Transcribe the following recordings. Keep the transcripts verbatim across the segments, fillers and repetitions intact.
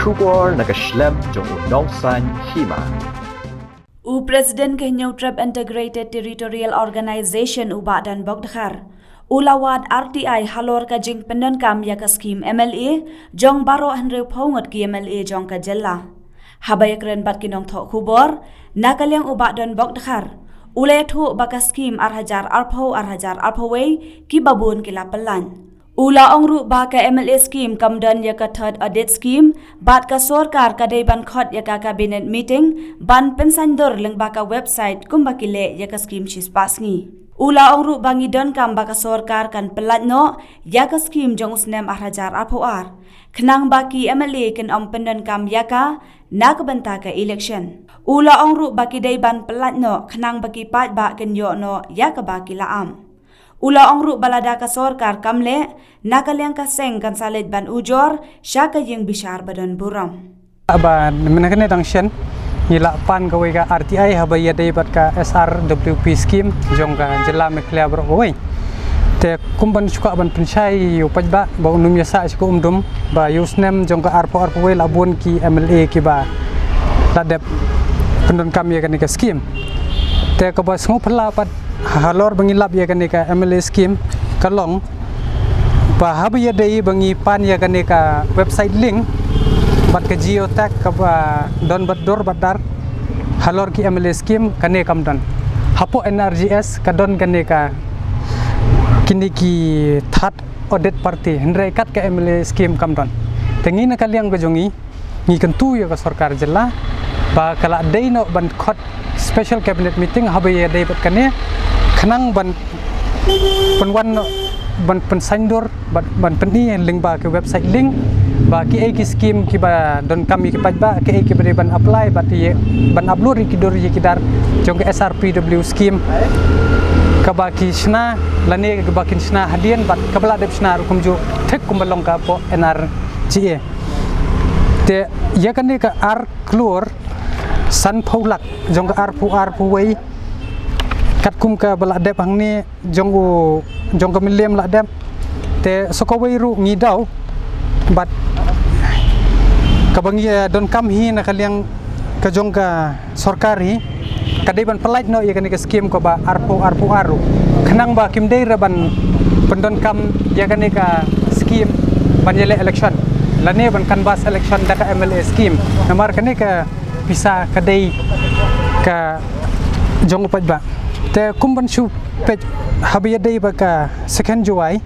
Khubor na ka shlem jong u Nongsaiñ Hima. U President ka Hynñiewtrep Integrated Territorial Organization u Bah Donbok Dkhar u la wad R T I halor ka jingpyndonkam ïa ka skim M L A jong baroh hynriewphew ngut ki M L A jong ka jylla. Haba ïakren bad ki nongthoh khubor na ka liang u Bah Donbok Dkhar u la ïathuh ba ka skim ar hajar arphew ar hajar arphew wei kiba bun ki la pynlait. U la ong ruh ba ka M L A skim kam don ïa ka third audit skim bad ka sorkar ka dei ban khot ïa ka cabinet meeting ban pynsaiñdur lyngba ka website kumba ki leh ïa ka skim shispah sngi. U la ong ruh ba ngi donkam ba ka sorkar kan pynlait noh ïa ka skim jong u snem ar hajar arphew ar khnang ba ki M L A kin ym pyndonkam ïa ka na ka bynta ka election. U la ong ruh ba ki dei ban pynlait noh khnang ba ki paidbah kin ïoh noh ïa kaba ki la am. U la ong ruh ba lada ka sorkar kam leh, na ka liang ka seng kan sa leit ban ujor sha ka ïing bishar ba don burom. Ba mynne kane dang shen ngi la pan kawei ka R T I haba ïadei bad ka S R W P scheme jong ka jylla Meghalaya baroh kawei. Te kum ban shu kwah ban pynshai ïa u paidbah ba un ym ïasah sha ka umdum ba ïa u snem jong ka arphew arphew wei la bun ki M L A kiba la dep pyndonkam ïa kane ka scheme. Te kaba sngewphylla pat halor ba ngi lap ïa kane ka M L A scheme ka long ba haba ïadei ba ngi pan ïa kane ka website link bad ka geotag kaba don bad dur bad dar halor ki M L A scheme kane kam don. Hapoh N R G S ka don kane ka kine ki third audit party hynrei kat ka M L A scheme kam don. Te ngi na ka liang ka jong ngi ngi kyntu ïa ka sorkar jylla ba ka la dei noh ban khot special cabinet meeting haba ïadei bad kane khnang ban pynwan noh ban pynsaiñdur ban, ban pyni lyngba ki website link ba kiei ki scheme kiba donkam ïa ki paidbah kiei kiba dei ban apply bad ïa ban upload ïa ki dur ïa ki dar jong ka S R P W scheme kaba ki shna lane kaba kin shna hadien bad kaba la dep shna ruh kumjuh thik kumba long ka hapoh N R G S. Te ïa kane ka ar klur sanphew lak jong ka arphew arphew wei katkum kaba la dep hangne jong u jong ka Mylliem la dep. Te sa kawei ruh ngi daw bad kaba ngi, eh, donkam hi na ka liang ka jong ka sorkar hi ka dei ban pynlait noh ïa kane ka scheme kaba arphew arphew ar ruh khnang ba kim dei re ban pyndonkam ïa kane ka scheme ban ïaleh election lane ban canvass election da ka M L A scheme. Namar kane ka pisa ka dei ka jong u paidbah. Te kum ban shu peit haba ïadei bad ka second Jowai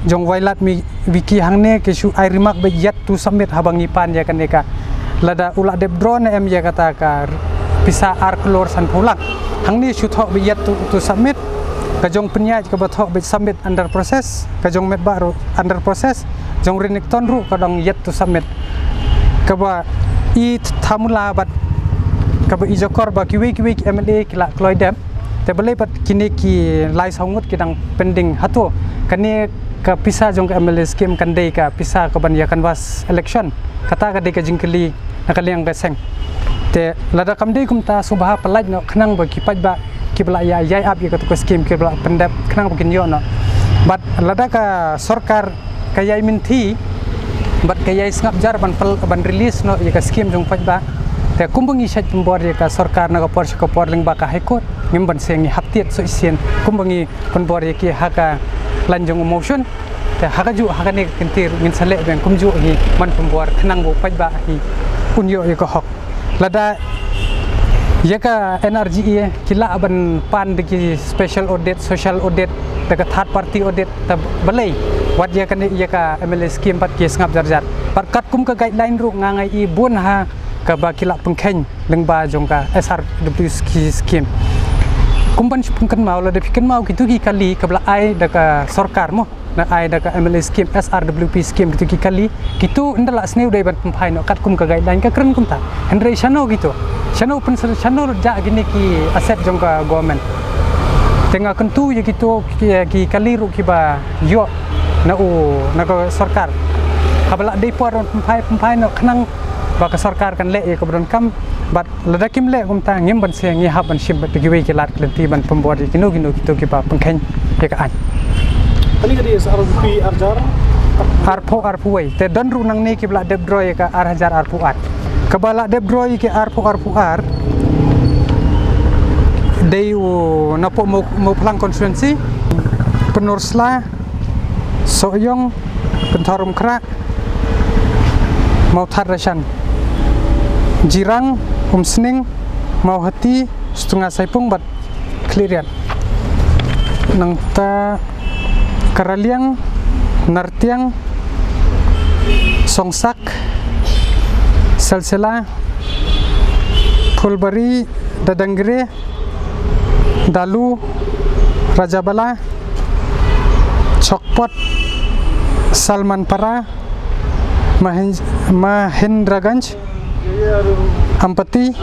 jong Wailadmiki hangne ki shu ai remark ba yet to submit haba ngi pan ïa kane ka lada u la dep draw ne em ïa kata ka pisa ar klur sanphew lak. Hangne shu thoh ba yet to, to submit ka jong pynïaid kaba thoh ba submit under process ka jong Metbah ruh under process jong Renikton ruh ka dang yet to submit. Kaba i thamula bad kaba i jakor ba kiwei kiwei ki M L A ki la kloi dep. Te balei pat kine ki lai saw ngut ki dang pending hato kane ka pisa jong ka M L A scheme kan dei ka pisa ka ban ïa canvass election. Kata ka dei ka jingkylli na ka liang ka seng. Te lada kam dei kumta sngewbha pynlait noh khnang ba ki paidbah kiba la ïa ïai ap ïa katu ka scheme kiba la pyndep khnang ba kin ïoh noh. Bad lada ka sorkar ka ïai mynthi bad ka ïai sngap jar ban pel, ban release noh ïa ka scheme jong paidbah. Te kumba ngi shait pynbor ïa ka sorkar na ka por sha ka por lyngba ka High Court ngim ban seng ngi hap tied shisien kumba ngi pynbor ïa ki ha ka lain jong u motion. Te ha kajuh ha kane ka kynti ngin sa leh biang kumjuh hi ban pynbor khnang ba u paidbah hi un ïoh ïa ka hok. Lada ïa ka N R G S ki lah ban pan da ki special audit, social audit, da ka third party audit, ta balei wat ïa kane ïa ka M L A scheme pat ki sngap jar jar. Pat katkum ka guideline ruh nga nga i bun ha kaba ki lah pynkheiñ lyngba jong ka S R W P scheme. Kum ban shu pynkynmaw lada phi kynmaw kitu ki kali kaba la ai da ka sorkar mo. Na ai da ka M L A scheme, S R W P scheme kitu ki kali, kitu ynda la sniew dei ban pynphai noh katkum ka guideline ka kren kumta. Hynrei shano kitu, shano pyn, shano jah kine ki asset jong ka government. Te nga kyntu ïa kitu ki, ki kali ruh kiba ïoh na u, na ka sorkar. Haba la dei por ban pynphai, pynphai noh khnang ba ka sorkar kan leh ïa kaba donkam bad lada kim leh kumta ngim ban seng ngi hap ban shim bad da kiwei ki lad ki lynti ban pynbor ïa kino kino kito kiba pynkheiñ ïa ka aiñ. Kane ka dei S R W P ar hajar arphew arphew wei. Te don ruh nangne kiba la dep draw ïa ka ar hajar arphew ar. Kaba la dep draw ïa ka arphew arphew ar dei u napoh Mawphlang constituency, Pynursla, Sohiong, Pynthorumkhrah, Mawthadraishan, Jirang, Umsning, Mawhati, Stunga Saipung bad Khliehriat. Nangta ka Raliang, Nartiang, Songsak, Salsela, Phulbari, Dadangre, Dalu, Rajabala, Chokpot, Salmanpara, Mahin- Mahindraganj, Ampati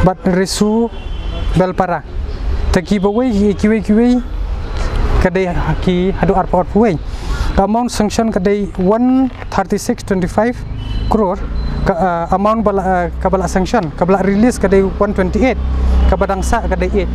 bad Risu Belpara. Te kiba wei, kiwei kiwei ka dei ha ki haduh arphew arphew wei. Ka amount sanction ka dei one thirty six twenty five crore. Ka, uh, amount ba la, uh, kaba la sanction, kaba la release ka dei one twenty eight, kaba dang sah ka dei eight.